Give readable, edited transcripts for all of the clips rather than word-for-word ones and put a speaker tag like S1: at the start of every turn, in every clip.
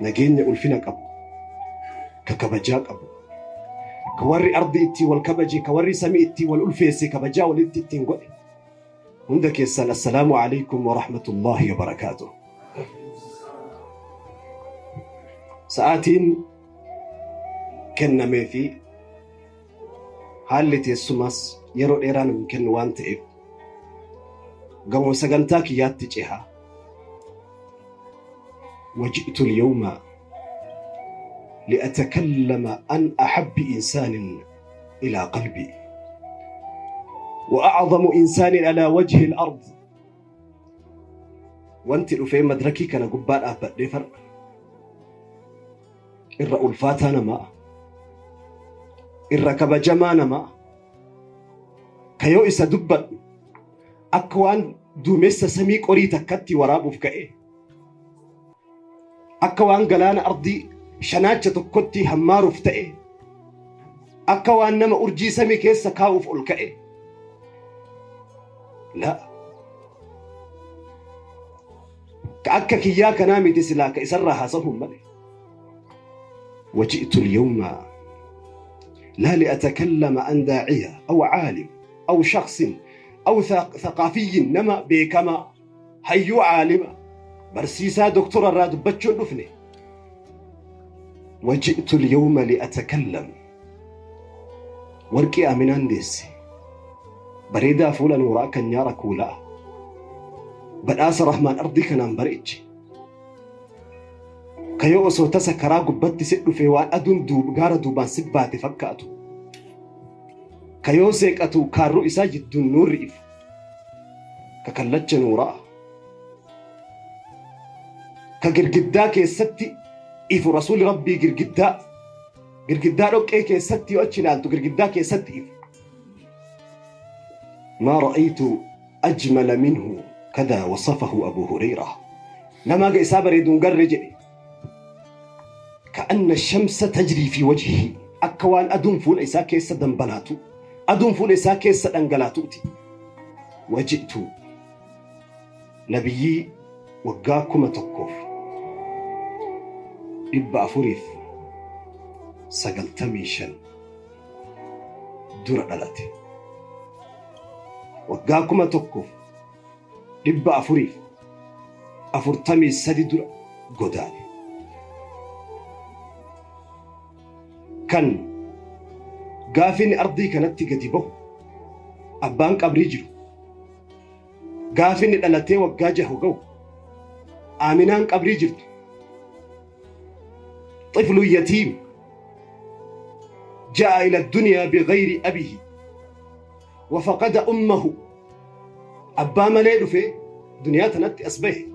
S1: Nageenya ulfina qabu, ka kabajaa qabu, ka warri ardii ittiin wal kabaje, ka warri samii ittiin wal ulfeesse, kabajaa walitti ittiin godhe. Hunda keessan assalaamu alaikum wa rahmatullahi wa barakaatuh. Sa'aatiin kennamee fi haalli teessumaas yeroo dheeraa nu hin kennu waan ta'eef gama sagantaa kiyyaatti cehaa. وجئت اليوم لأتكلم عن أحب إنسان إلى قلبي وأعظم إنسان على وجه الأرض. Wanti dhufee madrakii kana gubbaa dhaabbadhee far'a irra ulfaataa namaa, irra kabajamaa namaa, ka yoo isa dubbadhu akka waan duumessa samii qorii takkatti waraabuuf ka'e, akka waan galaana ardii shanaacha tokkotti hammaaruuf ta'e, akka waan nama urjii samii keessa kaa'uuf ol ka'e. La, ka akka kiyyaa kanaa miti silaa ka isarraa haasahuun malee. وجئت اليوم لا لأتكلم عن داعية أو عالم أو شخص أو ثقافي، nama beekamaa, hayyuu, caalima, barsiisaa, doktora irraa dubbachuun dhufne. وجئت اليوم لأتكلم warqii Aminaan deesse, bareedaa fuula nuuraa kan nyaara kuulaa, badhaasa Rahmaan ardii kanaan bareeche, ka yoo osoo tasa karaa gubbatti si dhufe waan aduun gaara duubaan si baate fakkaatu, ka yoo seeqatu kaarruu isaa jidduun nuurri ifu, ka kallacha nuuraa, ka girgiddaa keessatti ifu. Rasuulli Rabbii girgiddaa dhoqqee keessatti yoo achi ilaaltu girgiddaa keessatti ifu. ما رأيت أجمل منه، كذا وصفه أبو هريرة. Nama akka isaa bareeduun garre jedhe. كأن الشمس تجري في وجهه، akka waan aduun fuula isaa keessa dambalaatu, aduun fuula isaa keessa dhangalaatuuti. وجئت nabiyyii waggaa 1495 dura dhalate, waggaa 1443 dura godaane, kan gaafin ardii kanatti gadi bahu abbaan qabrii jiru, gaafinni dhalatee waggaa 6 ga'u Aaminaan qabrii jirtu, طفل يتيم جاء إلى الدنيا بغير أبيه وفقد أمه، abbaa malee dhufe duniyaa tanatti as bahe,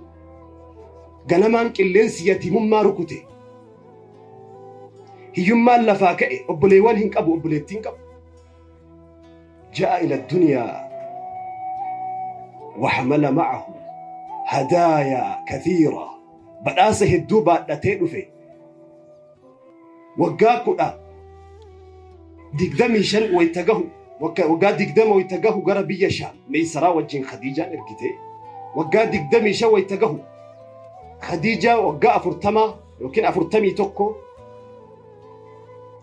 S1: ganamaan qilleensi yatiimummaa rukute, hiyyummaan lafaa ka'e, obboleewwan hin qabu, obboleettii hin qabu. جاء إلى الدنيا وحمل معه هدايا كثيرة، badhaasa hedduu baadhatee dhufe. Waggaa 25 wayta gahu, waggaa 20 wayta gahu, gara biyya Shaam Meeysaraa wajjin Khadiijaan ergite. Waggaa 25 wayta gahu, Khadiijaa waggaa 40 yookiin 41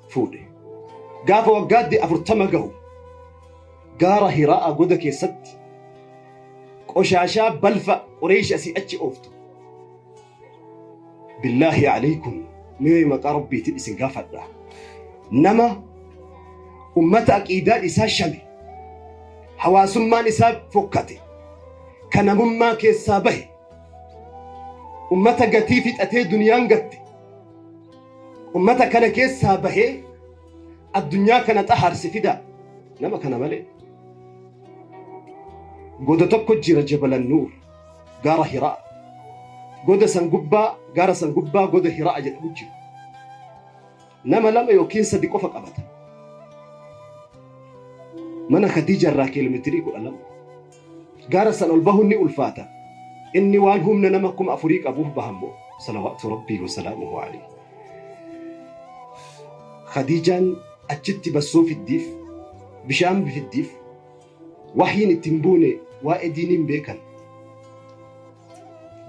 S1: fuudhe. Gaafa waggaa 40 gahu gaara Hiraa'a goda keessatti qoshaashaa balfa Qureesh asii achi ooftu. بالله عليكم, mee maqaa Rabbiitiin isin gaafadha, nama ummata aqiidaan isaa shame, hawaasummaan isaa fokkate, ka namummaa keessaa bahe, ummata gatii fixatee duniyaan gatte, ummata kana keessaa bahee addunyaa kana xahaarse fida nama kana malee. Goda tokko jira, Jabalan Nuur, gaara Hiraa, goda san gubbaa, gaara san gubbaa goda Hiraa jedhamu jiru. Nama lama yookiin sadi qofa qabata. Mana Khadiija irraa kiiloomeetirii 12. Gaara san ol bahuun ni ulfaata. Inni waan humna nama 4000 qabuuf bahammoo, صلوات ربي وسلامه عليه. Khadiijaan achitti bassoo fiddiif, bishaan fiddiif. Wahyiin ittiin buune, waa'ee diiniin beekan.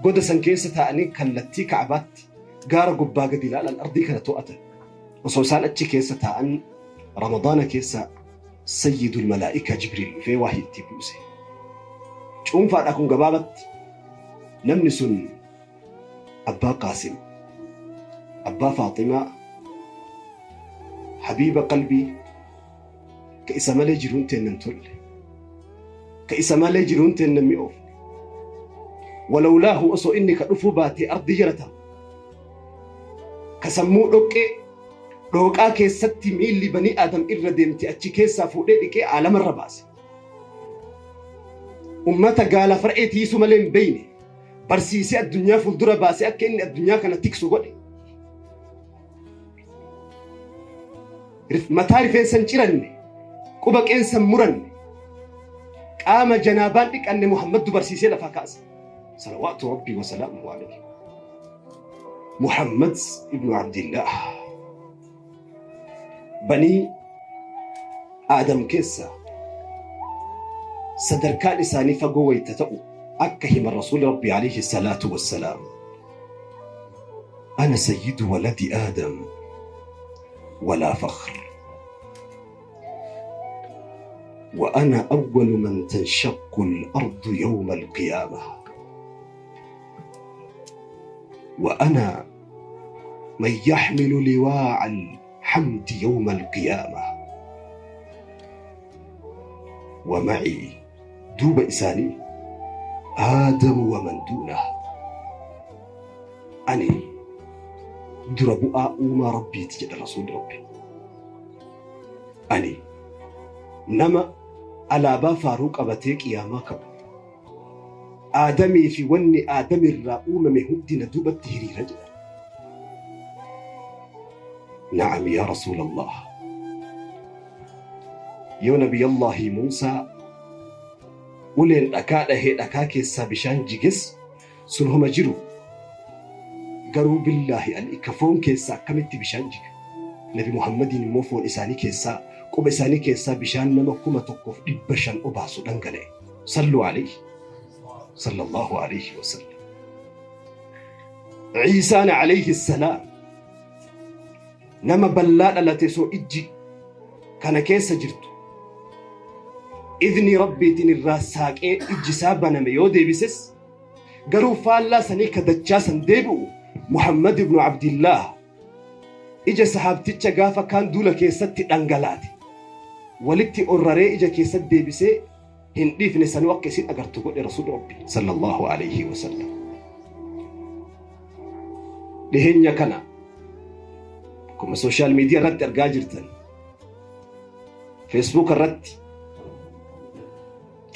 S1: Goda san keessa taa'anii kallattii Ka'abaatti Gaara gubbaa gadi ilaalan ardii kana to'atan. Osoo isaan achi keessa taa'an Ramadaana keessa Sayyidul Malaa'ikaa Jibriil dhufee waahii itti buuse. Cuunfaadha kun gabaabatti. Namni sun Abbaa Qaasim, Abbaa Faaximaa, Habiiba qalbii, ka isa malee jiruun teenna hin tolle, ka isa malee jiruun teenna hin mi'oofne. Walawlaahu osoo inni ka dhufuu baatee ardii jala taa'u. Ka sammuu dhoqqee dhooqaa keessatti miilli banii Aadam irra deemte achi keessaa fuudhee dhiqee aalamarra baase. Ummata gaala far'ee tiisuu malee hin beeyne barsiisee addunyaa fuuldura baasee akka inni addunyaa kana tiksu godhe. Mataa rifeensa hin ciranne, quba qeensa hin muranne, qaama janaabaan dhiqanne Muhammaddu barsiisee lafaa kaase. Salawaatu Rabbii wa salaamuhu alayhi. Muhammad ibnu Abdillaah. Banii Aadam keessaa sadarkaan isaanii fagoo wayta ta'u akka himan Rasuulli Rabbii alayhi salaatu wassalaam. Ana sayyidu waladi Aadam walaa fakhr. Wa ana awwalu man tanshaqqu al-ardu yawma al-qiyaamah. Wa ana man yaxmilu liwaa'a al-hamdi yawma al-qiyaamah. Wa macii duuba isaanii Aadamu wa man duunah. Ani dura bu'aa uumaa Rabbiiti jedha Rasuulli Rabbi. Ani nama alaabaa faaruu qabatee qiyaamaa ka'u. Aadamii fi wanni Aadamirraa uumame hundi na duubatti hiriira jedhan. Na'am yaa Rasuulallah. Yoo Nabiyallaahi Muusaa uleen dhakaa dhahee dhakaa keessaa bishaan jiges sun homa jiru. Garuu billaahi al'ika foon keessaa akkamitti bishaan jiga? Nabi Muhammadiin immoo foon isaanii keessaa quba isaanii keessaa bishaan nama 1500 obaasu dhangala'e. Salluu alayhi. Sallallahu alayhi wa sallam. Iisaan alayhi salaam nama ballaa dhalate soo ijji kana keessa jirtu idnii Rabbiitiin irraa saaqee ijji isaa baname yoo deebises garuu faallaa sanii ka dachaa san deebi'u Muhammad ibnu Abdillaah ija sahaabticha gaafa kaan duula keessatti dhangalaate walitti orraree ija keessatti deebisee hin dhiifne sanuu akka isin agartu godhe Rasuulli Rabbi sallallahu alayhi wa sallam. Dhiheenya kana akkuma sooshaal miidiyaa irratti argaa jirtan feesbuuka irratti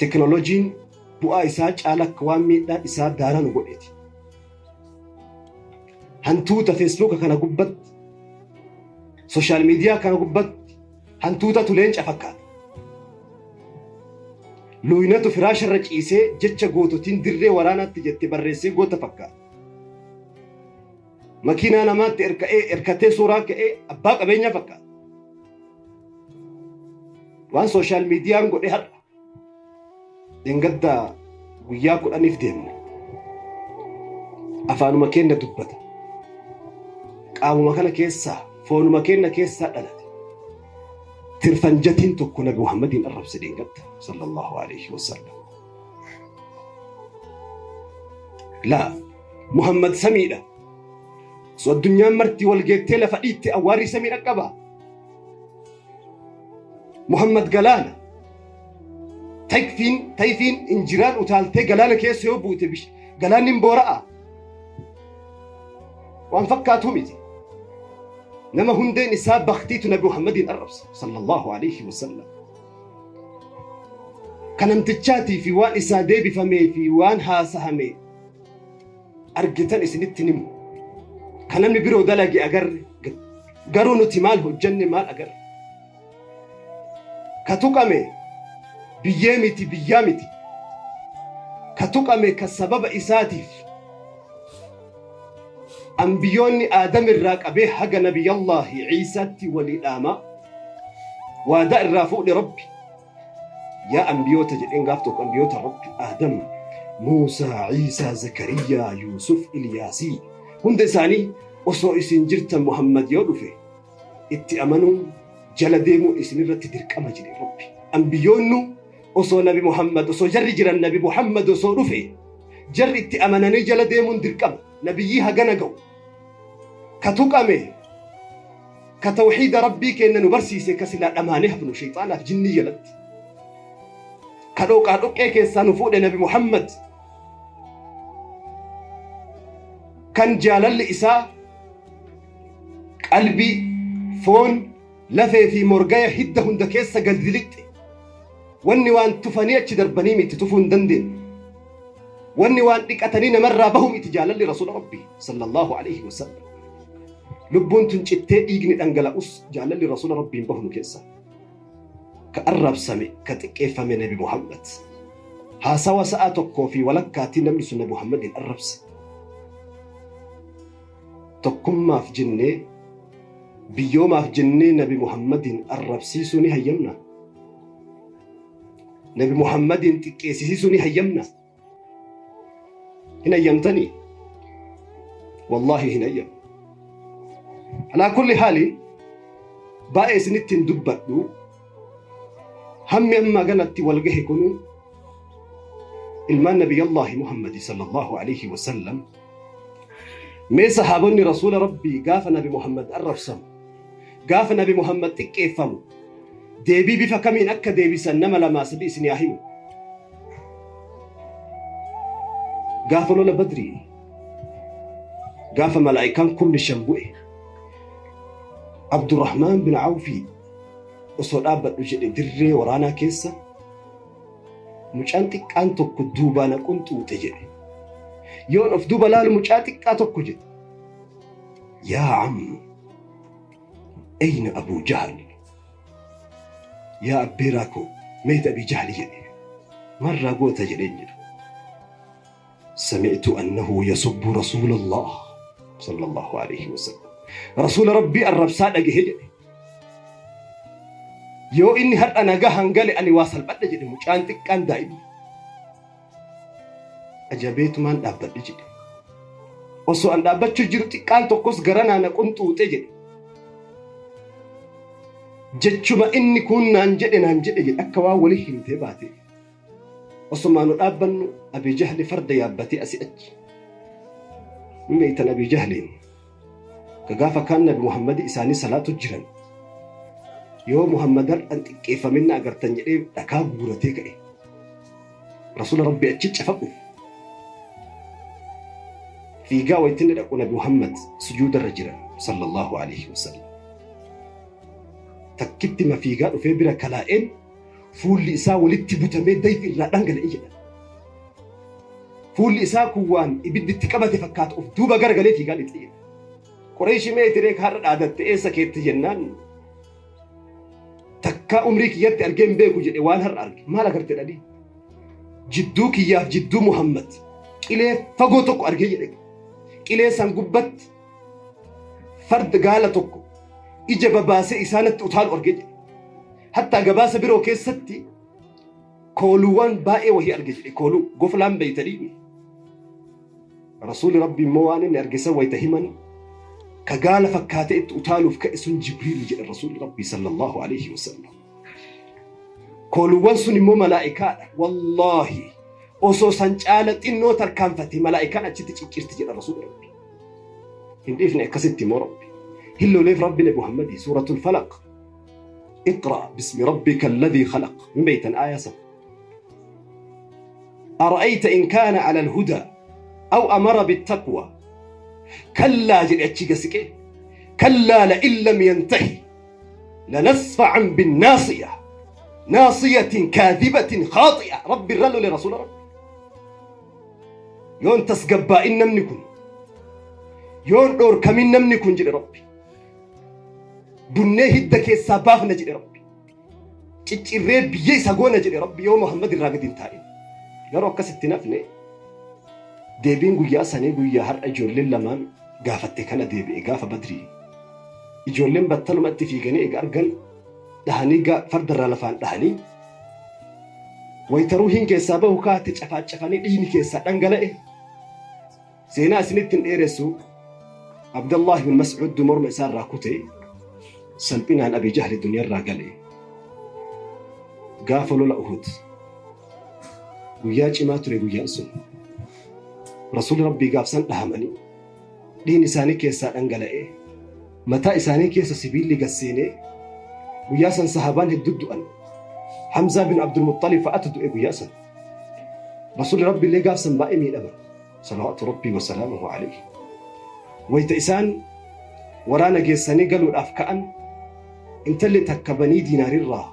S1: teknooloojiin bu'aa isaa caala akka waan miidhaan isaa daaranu godheeti. Hantuuta feesbuuka kana gubbatti sooshaal miidiyaa kana gubbatti hantuutatu leenca fakkaata. Luuynatu firaasharra ciisee jecha goototiin dirree waraanaatti jette barreessee goota fakkaata. Makiinaa namaatti erka'ee erkatee suuraa ka'ee abbaa qabeenyaa fakkaata. Waan sooshaal miidiyaan godhe har'a dheengadda guyyaa 10f deemna. Afaanuma keenna dubbata. Qaamuma kana keessaa foonuma keenna keessaa dhalate. Tirfanjatiin tokko Nabi Muhammadiin arrabse dheengadda sallallahu alayhi wasallam. Laa Muhammad samiidha. So addunyaan marti wal geettee lafa dhiitte awwaarri samii dhaqqaba. Muhammad galaana. Tayfiin injiraan utaaltee galaana keessa yoo buute galaanni hin boora'a. Waan fakkaatuu miti. Nama hundeen isaa baktiitu Nabi Muhammadiin arrabsa sallallahu alayhi wasallam. Ka namtichaatii fi waan isaa deebifamee fi waan haasahame argitan isinitti hin himu. Ka namni biroo dalage agarre garuu nuti maal hojjanne maal agarre. Ka tuqame biyyee miti biyyaa miti. Ka tuqame ka sababa isaatiif anbiyoonni Aadam irraa qabee haga Nabiyallaahi Iisaatti walii dhaamaa waadaa irraa fuudhe Rabbi. Yaa anbiyoota jedheen gaaf tokko anbiyoota Rabbi Aadam, Muusaa, Iisaa, Zakariyaa, Yuusuf, Iliyaasii hunda isaanii Osoo isin jirtan Muhammad yoo dhufe itti amanuun jala deemuun isinirratti dirqama jedhe Rabbi. Ambiyyoonnu osoo Nabi Muhammad osoo jarri jiran Nabi Muhammad osoo dhufe jarri itti amananii jala deemuun dirqama. Nabiyyii hagana ga'u ka tuqame ka tawxiida Rabbii keenna nu barsiise ka silaa dhamaanee hafnu shayxaanaaf jinnii jalatti. Ka dhooqaa dhoqqee keessaa nu fuudhe Nabi Muhammad kan jaalalli isaa qalbii, foon, lafee fi morgaya hidda hunda keessa gadi lixxe. Wanni waan tufanii achi darbanii miti, tufuu hin dandeenye. Wanni waan dhiqatanii namarraa bahu miti jaalalli Rasuula Rabbii sallallahu alaihi wasallam. Lubbuun tun cittee dhiigni dhangala'us jaalalli Rasuula Rabbii hin bahu nu keessaa. Ka arrabsame, ka xiqqeeffame Nabi Muhammad. Haasawa sa'a tokkoo fi walakkaatiin namni sun Nabi Muhammadiin arrabse. Tokkummaaf jennee, biyyoomaaf jennee Nabi Muhammadiin arrabsiisuu ni hayyamna? Nabi Muhammadiin xiqqeessisiisuu ni hayyamna? Hin hayyamtanii? Wallaahi hin hayyamu. Alaa kulli haaliin baay'ee isinitti hin dubbadhu. Hammi amma ganatti wal gahe kunu ilmaan Nabiyyallaahi Muhammadi sallallahu alaihi wasallam. Mee sahaabonni Rasuula Rabbii gaafa Nabi Muhammad arrabsamu, gaafa Nabi Muhammad xiqqeeffamu, deebii bifa kamiin akka deebisan nama lamaa sadii isin haa himu. Gaafa lola Badrii, gaafa malaa'ikaan 5,000 bu'e, Abdurrahmaan bin Awfii osoo dhaabbadhu jedhe dirree waraanaa keessa mucaan xiqqaan tokko duubaa na qunxuuxe jedhe. Yoon of duuba laalu mucaa xiqqaa tokko jedhe. Yaa am, ayna Abuu Jahal? Yaa abbeeraa koo, meeti Abii Jahali jedhe. Marraa goota jedheen jedhe. Sami'tu annahu yasubbu Rasuulallah sallallahu alaihi wasallam. Rasuula Rabbii arrabsaa dhagahe jedhe. Yoo inni har'a nagaa hangale ani waa salphadhe jedhe mucaan xiqqaan daa'imni. Ajabeetumaan dhaabbadhe jedhe. Osoo an dhaabbachuu jiru xiqqaan tokkos garanaa na qunxuuxe jedhe. Jechuma inni kun naan jedhe naan jedhe jedhe akka waan walii himtee baate. Osomaa nu dhaabbannu Abii Jahli farda yaabbatee asii achi. Ni beektan Abii Jahliin. Ka gaafa kaan Nabi Muhammadi isaanii salaatu jiran. Yoo Muhammad har'an xiqqeeffaminna agartan jedhee dhakaa guuratee ka'e. Rasuula Rabbii achi cafaquuf. Fiigaa waytinni dhaqu Nabi Muhammad sujuudarra jiran sallallahu alaihi wasallam. Takkitti ma fiigaa dhufee bira kalaa'een fuulli isaa walitti butamee dayfi irraa dhangala'e jedhan. Fuulli isaa kun waan ibiddi itti qabate fakkaata, of duuba garagalee fiigaa lixe jedha. Qureeshi mee tiree har'a dhaadatte eessa keetti jennaan takkaa umrii kiyyatti argee hin beeku jedhe waan har'a arge. Maal agarte dhadhii? Jidduu kiyyaaf jidduu Muhammad qilee fagoo tokko argee jedhe. Qilee san gubbatti farda gaala tokko ija babaasee isaanatti utaalu argee jedhe. Hattaa gabaasa biroo keessatti kooluuwwan baay'ee wahii arge jedhe, kooluu goflaan beeytanii. Rasuulli Rabbi immoo waan inni arge san wayita himan ka gaala fakkaatee itti utaaluuf ka'e sun Jibriil jedhe Rasuulli Rabbi sallallahu alaihi wasallam. Kooluuwwan sun immoo malaa'ikaadha. Wallaahi osoo san caala xinnoo tarkaanfate malaa'ikaan achitti ciccirti jedha Rasuulli Rabbi. Hin dhiifne akkasitti immoo Rabbi. Hin loleef Rabbi Nabi Muhammadii suuratul Falaq. اقرأ باسم ربك الذي خلق من بيتا آية سب أرأيت إن كان على الهدى أو أمر بالتقوى كلا جل كلا لئن لم ينتهي لنسفعا بالناصية ناصية كاذبة خاطئة. رب الرلو لرسول رب يون تسقبا إن نمنكن يون دور كمين نمنكن جل ربي bunnee hidda keessaa baafna jedhe Rabbi. Ciccirree biyya isa goona jedhe Rabbi yoo Muhammad irraa gadi hin taa'in. Garuu akkasitti nafne deebiin guyyaa sanii guyyaa har'a ijoolleen lamaan gaafatte kana deebi'e gaafa Badrii. Ijoolleen battalumatti fiiganii eega argan dhahanii fardarraa lafaan dhahanii wayita ruuhiin keessaa bahu kaate cafaacafanii dhiigni keessaa dhangala'e. Seenaa isinitti hin dheeressu. Abdallah ibn Mas'ud morma isaa irraa kute. Salphinaan Abi Jahli duniyaa irraa gale. Gaafa lola Uhud guyyaa cimaa ture guyyaan sun. Rasuulli Rabbii gaafsan dhahamanii dhiigni isaanii keessaa dhangala'ee mataa isaanii keessa sibiilli gad seenee guyyaa san sahaabaan hedduu du'an. Hamzaa bin Abdul Muttalib fa'atu du'e guyyaa san. Rasuulli Rabbi illee gaafsan baay'ee miidhaman. Salawaatu Rabbii wa salaamuhu alayhi. Wayita isaan waraana geessanii galuudhaaf ka'an, intalli takka Banii Diinaarirraa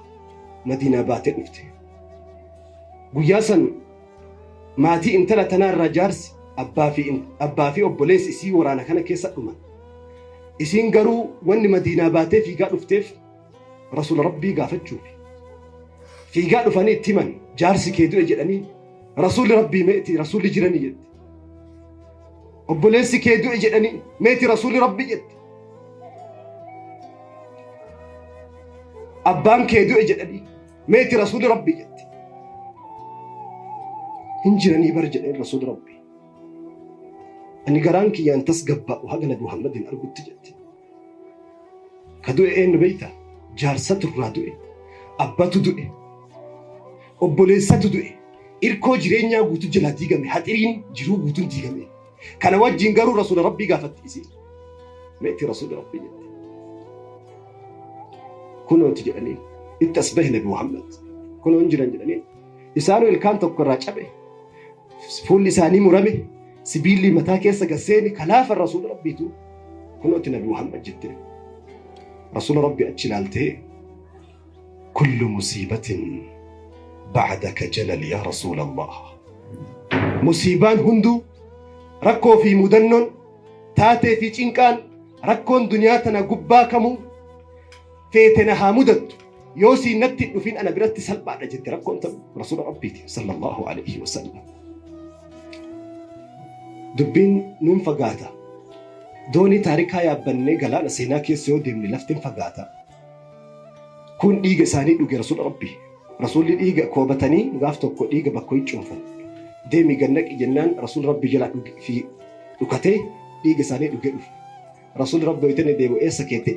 S1: Madiinaa baatee dhufte. Guyyaa san maatii intala tanaarraa jaarsi abbaa fi obboleessi isii waraana kana keessa dhuman. Isiin garuu wanni Madiinaa baatee fiigaa dhufteef Rasuula Rabbii gaafachuufi. Fiigaa dhufanii itti himan, jaarsi kee du'e jedhanii. Rasuulli Rabbii meeti Rasuulli jiranii jette. Obboleessi kee du'e jedhanii, meeti Rasuulli Rabbii jette. Abbaan kee du'e jedhanii, meeti Rasuulli Rabbii jette. Hin jiranii bar jedheen Rasuulli Rabbii. Ani garaan kiyyaan tasgabbaa'u haga Nabi Muhammadin argutti jette. Ka du'e eenyu beektaa? Jaarsatu irraa du'e. Abbatu du'e. Obboleessatu du'e. Irkoo jireenyaa guutuu jalaa diigame. Haxiriin jiruu guutuun diigame. Kana wajjin garuu Rasuula Rabbii gaafatti isiin. Meetii Rasuula Rabbii jette. Kunooti jedhanii itti as bahe Nabi Muhammad. Kunoo hin jiran jedhanii. Isaanuu ilkaan tokko irraa cabe. Fuulli isaanii murame. Sibiilli mataa keessa gad seene kalaafa Rasuula Rabbiitu kunooti Nabi Muhammad jette. Rasuula Rabbi achi ilaaltee, kullu musiibatin ba'daka jalal yaa Rasuulallah. Musiibaan hunduu, rakkoo fi mudannoon, taatee fi cinqaan, rakkoon duniyaa tana gubbaa kamuu feete na haa mudattu, yoo siin natti hin dhufin ana biratti salphaadha jette rakkoon ta'u Rasuula Rabbiiti sallallahu alaihi wasallam. Dubbiin nuun fagaata. Doonii taarikaa yaabbannee galaana seenaa keessa yoo deemne lafti hin fagaata. Kun dhiiga isaanii dhuge Rasuula Rabbii. Rasuulli dhiiga koobatanii gaaf tokko dhiiga bakka hin cuunfan. Deemi gannaqi jennaan Rasuulli Rabbii jalaa fi dhukatee dhiiga isaanii dhugee dhufe. Rasuulli Rabbii wayita inni deemu eessa keette?